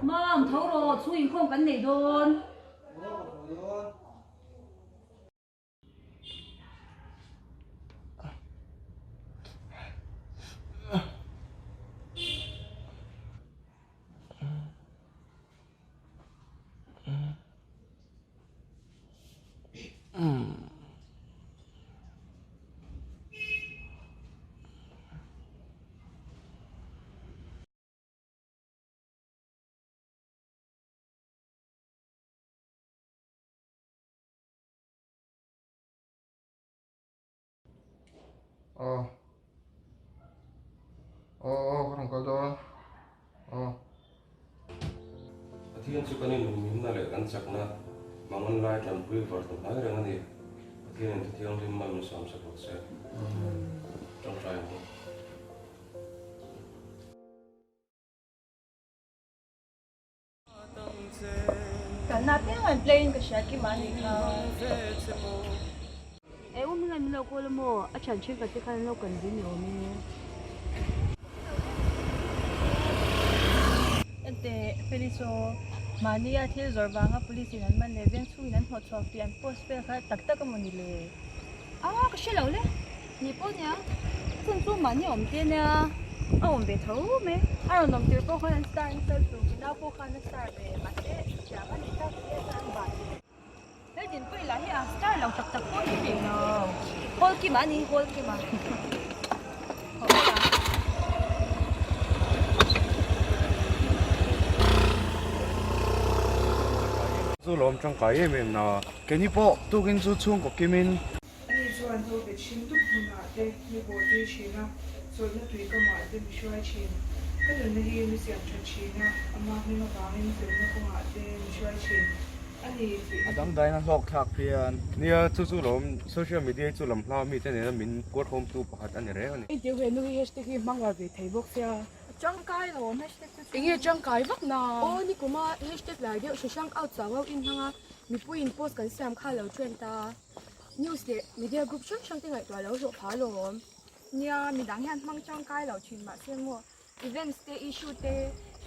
Mam, tho rawh, chhung inkhawm kan nei dawn. Aw Aw aw ka rawn kal dawn aw. Pathian chu kan inhumhimna leh kan chakna mangan lai tanpui var ta hnai reng a ni. Pathianin thu thianghlim mal min sawm sak rawh se. Tawngtai ang u. Kan na piang an play in ka hria kim a nih kha. E u hming an min lo call a maw? A thian thenkhat te khan an lo kan zin ni awm in. Enteh Feliso, mahnia thil zawrh vanga police in an man leh veng chhungin an hnawh chhuak tih an post vel kha tak tak a maw ni le? A ka hre lo le, ni pawh nia, a chhan chu mahni awm te nia, a awm ve tho mai, a rawn awm tir pawh khan an star nasa lutuk, mi nau pawh khan a star ve, mahse thiam a ni tak hle chuan an ban ve. He dinpui lah hi a star lo tak tak pawh hi thei lo, hawl kima a ni, hawl kima. Chu lawm tangkai em em na. Keini pawh tukin chu chhungkaw kimin. Ani chuan zote chhim dup hmunah te mi bawhtui thin a, chawlhna tui kamah te mi hruai thin. Ka nunna hi mi siam tha thin a, ama hming avangin felna kawngah te mi hruai thin. A ni tih A dangdain a hlawk thlak phian. Nia, chu chu lawm social media hi chu lam hla mite nena min kuarhawmtu pakhat a ni reng a ni. Engtiang ve nu hi hashtag hi hmang var ve thei bawk sia. Tangkai lo awm hashtag chu chu. Enge tangkai vak na? Aw nikuma hashtag lai deuh Shashank out chau au in hmang a, mipuiin post kan siam kha lo trend ta. News leh media group hrang hrang te ngaihtuah lo hlawh pha alawm. Nia, midang hian hmang tangkai lo thin mahse maw events te issue te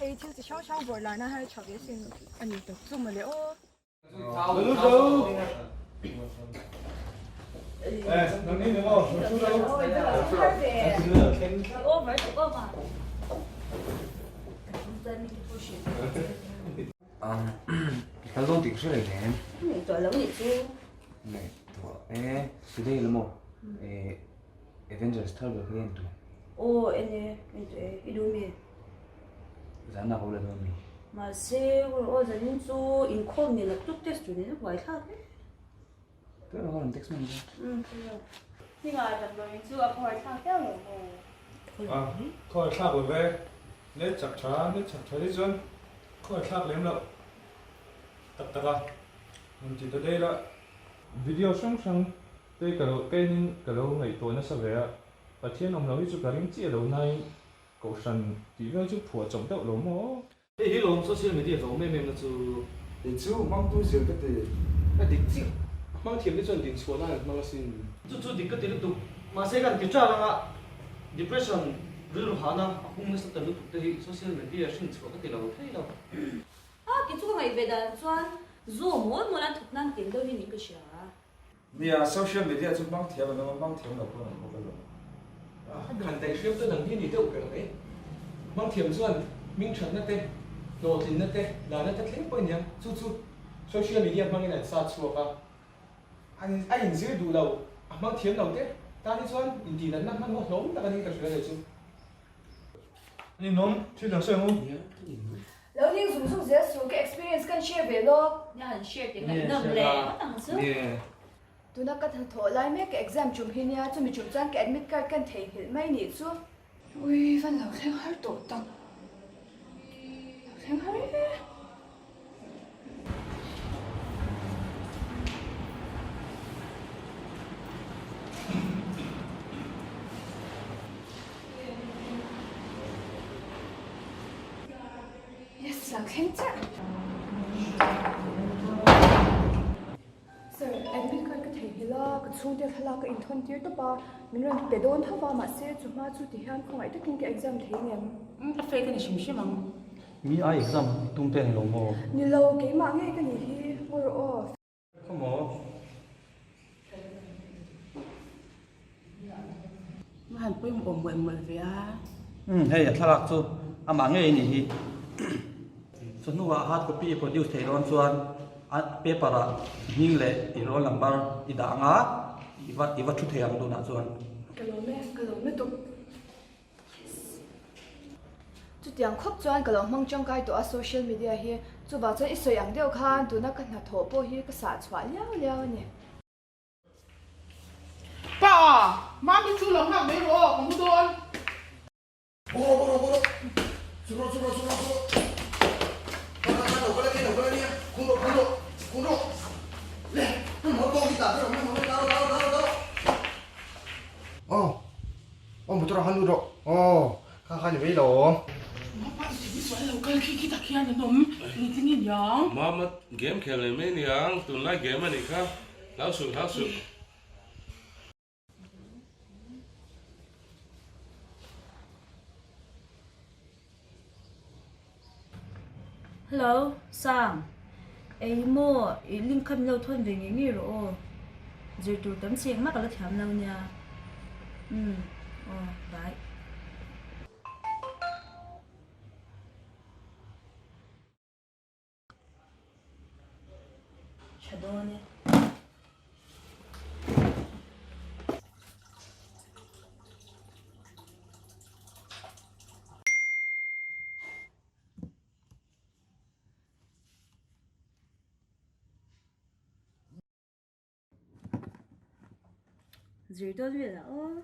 hei thil chi hrang hrang vawrh larna hi a tha ve sin a ni tak chu mawle aw. Kal dawn tih ka hre leh hle. Ngaihtuah lo nih chu. Ngaihtuah e, today la maw? Eh, Avengers thar ber kha en tu. Aw en e, en tu e, i duh mi? Zan ah ka la dawn mi. Mahse, aw zanin chu inkhawm nen a tuk test tur nen a buai thlak e. Teuh lo ka rawn text mai ang che. Umm teuh lo. Hninga damdawiin chu a khawngaih thlak viau lo maw? A khawngaih thlak lo ve, let chak tha, let chak tha hi chuan khawngaih thlak lem loh tak tak a rawn ti ta daih la. Video hrang hrang te ka lo ka enin ka lo ngaihtuah nasa ve a, Pathian awm lo hi chu ka ring chiah lo nain Kohhran tih vel chu phuah chawp deuh lo maw? Hei hi lawm social media tlawm em em na chu. Kei chu hmangtu zir ka ti. A dik chiah. A hmang thiam te chuan din chhuah nan an hmang asin. Chu chu dik ka ti lutuk. Mahse kan ti ṭal anga depression rilru hahna a pung nasa ta lutuk te hi social media hrin chhuah ka ti lo thei lo. A kei chu ka ngaih ve dan chuan zu mawl mawl an thawk nan tel deuh hi niin ka hria. Nia, social media chu hmang thiam an awm a, hmang thiam lo pawh an awm bawk alawm. Khan daih hriam chuan ang hi a ni deuh ber mai. Hmang thiam chuan hming thatna te, hlawhtlinna te, lana te thleng pawh a nia. Chu chu social media hmangin an sa chhuak a, a inzir duh lo, a hmang thiam lo te tan hi chuan intihdanna hmanhmawh hlawm tak a ni ka hria leh chu. Ninawm, thil dang sawi ang u. Lo ning zung zung zel suh, ka experience kan share ve lawk. Nia han share teh ngaihnawm leh ngawt ang chu. Tuna ka hnathawh lai mek ka exam tum hi nia, chumi tum chuan ka admit card kan theihnghilh mai nih chu. Ui, van lo thleng har tawh tak. Lo thleng har e. Yes, lo thleng chiah. Sir, admit card ka theihnghilh a, ka chhungte thlalak ka inthawn tir tawp a, min rawn pe dawn tho va, mahse chu hma chu ti hian khawngaih takin ka exam thei ngem. A fake a ni hrim hrim ang. Mi ai exam tum te ani lo maw? Ni lo, keimah ngei ka nih hi, ngaw rawh aw. Khaw maw? A han pawimawh mawlh mawlh ve a. Umm hei a thlalak chu amah ngei a nih hi. Chu hnuah hard copy i produce theih dawn chuan a paper ah hming leh i roll number i dah ang a, i va i va thu thei ang tunah chuan. Ka lawm e, ka lawm lutuk. Chutiang khawp chuan ka lo hmang tangkai tawh a social media hi. Chuvang chuan i sawi ang deuh khan tuna ka hnathawh pawh hi ka sah chhuah liau liau a ni. Pa! Mami chu lo nghak mai rawh aw, ka mu dawn. Mama game khel nei mai aniang, tunlai game anih kha. Hlau suh, hlau suh. Hello, Sang. Ei maw, i link kha min lo thawn ve ngei ngei rawh aw. Zir tur tam si engmah ka la thiam lo nia. Umm, aw, bye. Tha dawn e. Zir dawn velah aw.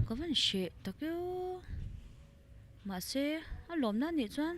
Ka van hreh tak e aw mahse a lawmna anih chuan.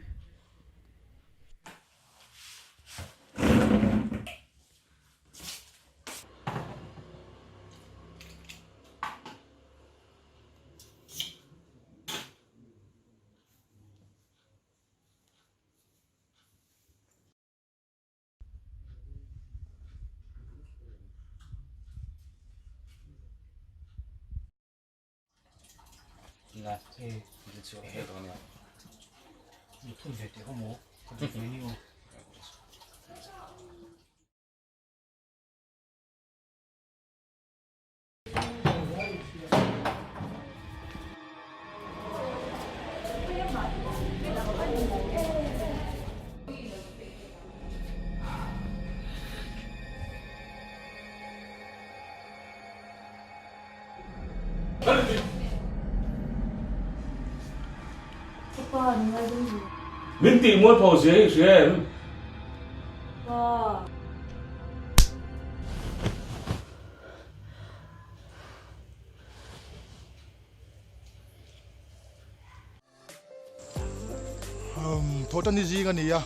Min tih mualpho zia i hria em? Thawhtan ni zing a ni a,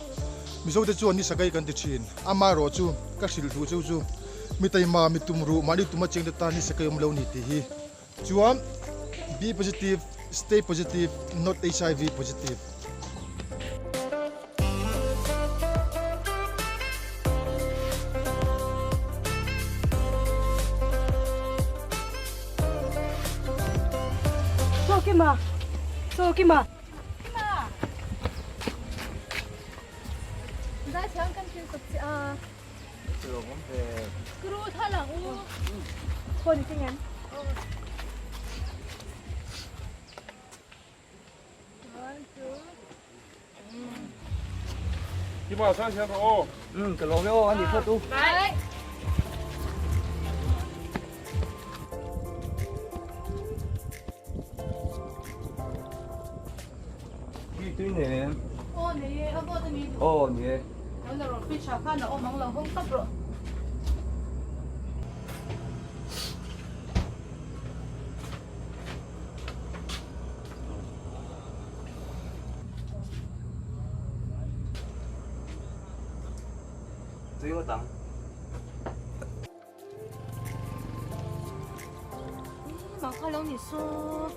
Mizote chuan ni sakai kan ti thin. Amaherawh chu ka hrilh hluh cheu chu mi taima, mi tum ruh, mahni tuma chengte tan ni sakai awm lo ni tih hi chuan be positive, stay positive, not HIV positive. Chaw Kima! Chaw Kima! Kima! Zai thiam kan thil kawp che a. Kru thal ang u. Phone i keng em? Kima sang hian rawh aw. Umm ka lawm e aw a ni phawt u. Bye. Tui tui nei em? Aw nei e, a vawt a ni duh. Aw ni e. Lo la rawh fridge ah khan a awm ang lo hawng tawp rawh. Tui ngawt ang. mah kha lo ni saw.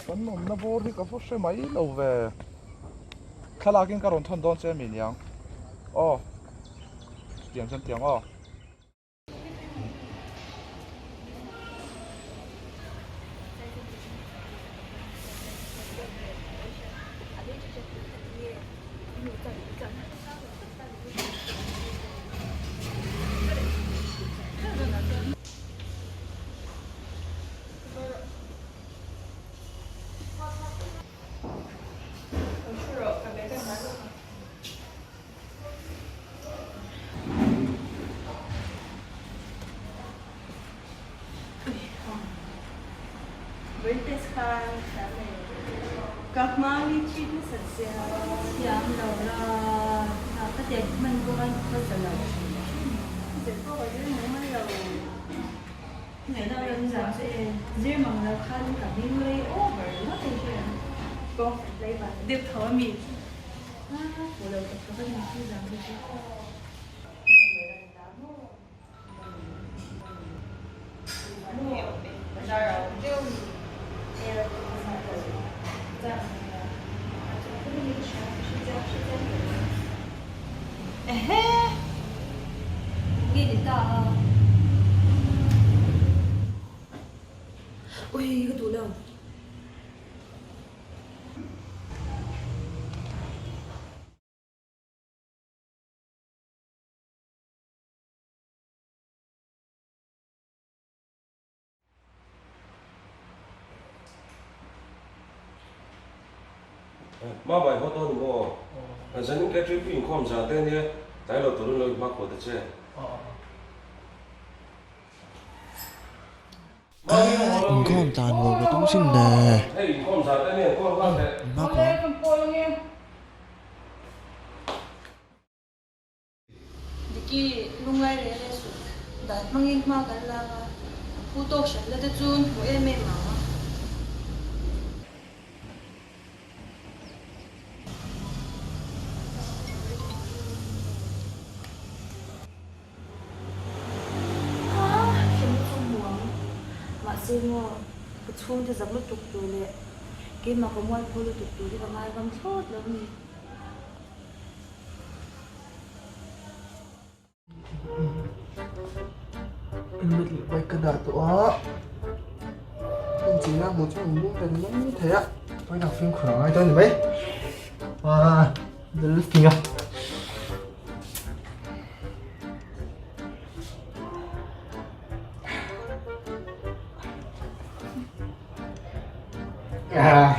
Kan awmna bawr hi ka va hre mai lo ve. Thlalakin ka rawn thawn dawn che mi niang. Aw. Chutiang chuan tiang aw. Ka hmani cheat nasa sia. Thiam lo la, ka tiang hman dawn ka za lo hrim hrim. Zir pawh ka zir mai mai lo. Ngaihna ram zam chu e, zir mang lo khan ka hming rei over ringawt in hria. Kawng lei van deuh tho a mi. A fuh lo tak tak a ni chu zam te chu. Ehe! Nge ni ta a? Ui, ka duh lo. Ma bai haw dawn maw? Zanin ke trip inkhawm zan te nia, tlai lo turin lo inhma khaw ta che. Inkhawm tlan lo ka tum sin le. Hei inkhawm zan te nia inkhawm nghal teh. Inhma khaw. Diki, lunglai reh reh suh. Dan hmangin hma kan lak a, a phu tawk hran la te chu hmu em em ang a. Hremna chu hmu ang. Mahse maw, ka chhungte zak lutuk tur leh keimah ka mualpho lutuk tur hi ka ngaigam thlawt lo ni. Helmet leh bike ka dah tawh a inchei na hmuh chu an bung tel mai thei a pawiah fimkhur a ngai dawn ni mai ah lal fing a. Ah.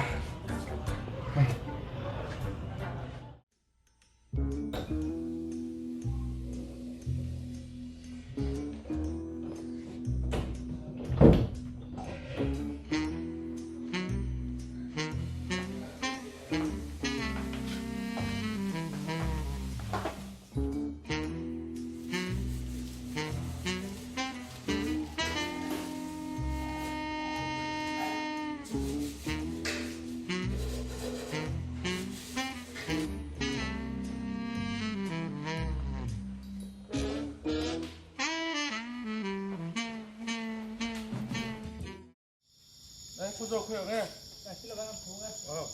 Đây, cô dâu khỏe nghe. Đây, xin lỗi anh Phú nghe. Ờ.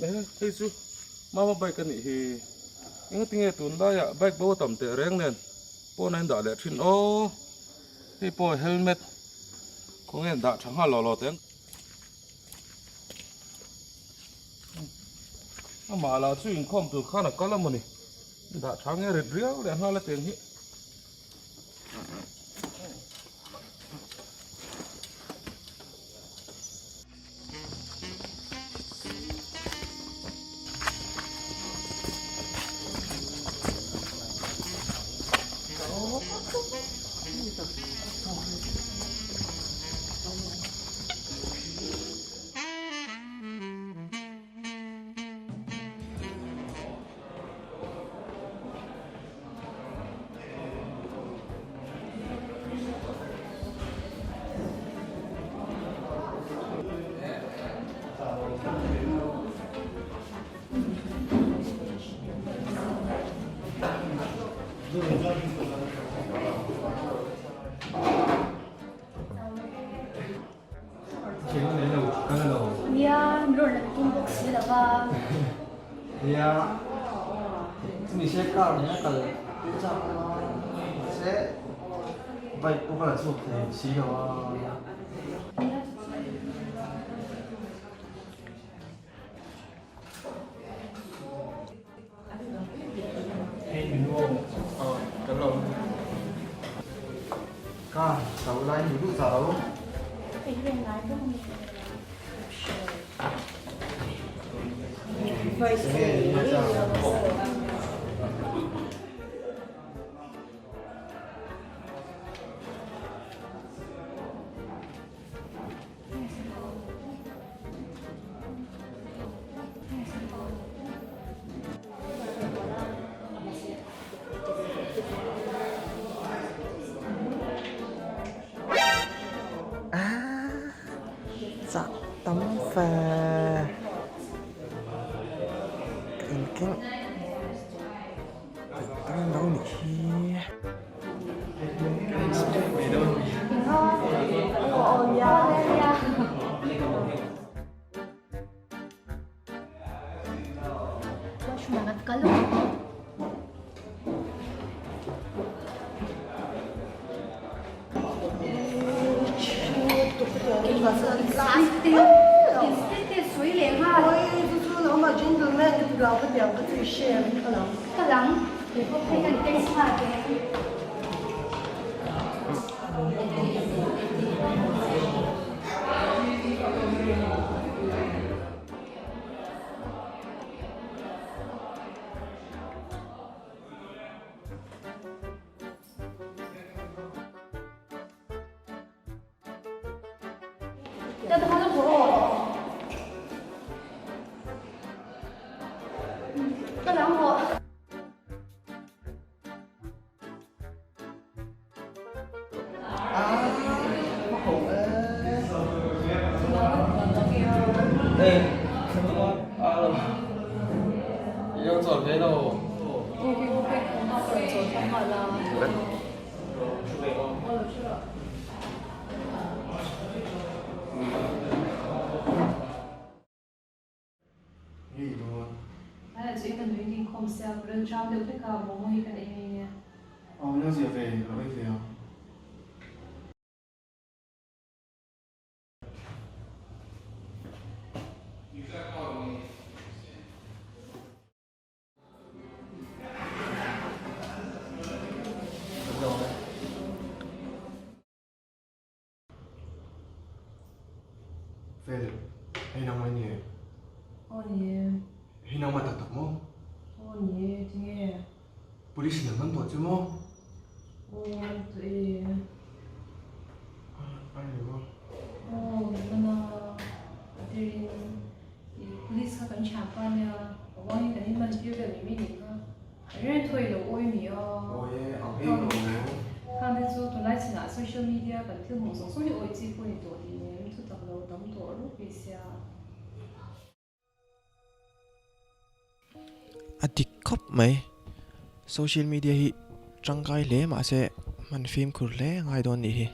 Đấy, hei chu mama bike a nih hi engatinge tun laiah bike bo a tam teh reng nen pawn a in dah leh thin aw hei pawh helmet khawnge an dah tha nghal lo lo teh ang amah lah chu inkhawm tur khan a kal a mawni dah tha nge rit riau leh nghal a teng hi. lova. Nia, chumi se car nena kal pui chak a, mahse bike pawh ka la chhuak thei si lo a. Ka chau lai ni duh zah lo. Chah tam fe ka inkeng peih dawn lo nih hi. Fel, hei nangmah ni e. Aw ni e. Hei nangmah tak tak maw? Aw ni e, tinge? Police in an man tawh che maw? Aw man tawh e. A ni maw? Aw man a, a tirin police kha kan thian pa nia, a uang hi kan inman tir vel mai mai nih kha. Reng thawi lo awi mi a. Awi e, ang em lo. Khang te chu tunlai chinah social media kan thil hmuh zawng zawng hi awi chi pawh ni tawh tih nem thu tak lo tam tawh rup i sia. A dik khawp mai. Social media hi tangkai hle mahse hman fimkhur hle a ngai dawn nih hi.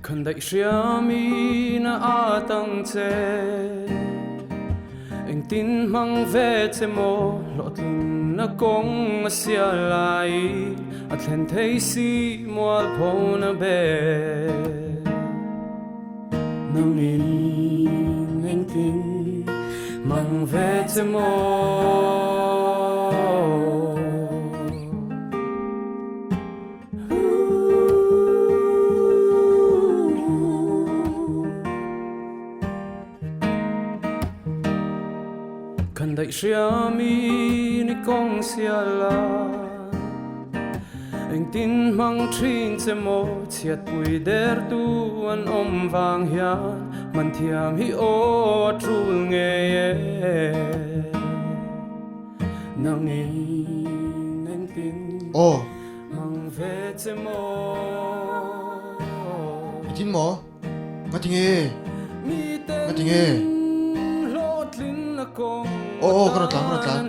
Khandaih hriamin a at ang che Engtin hmang ve che maw hlawhtlinna kawng a sial lai A thlen thei si mualphona ber. Nangin engtin mang ve che maw? Khandaih hriamin i kawng sial a. Engtin hmang thin che maw chhiatpui dertu an awm vang hian hman thiam hi aw a tul ngei e. Nangin engtin hmang ve che maw. Engtin maw? Ngatinge? Ngatinge? Aw aw ka rawn tlan ka rawn tlan.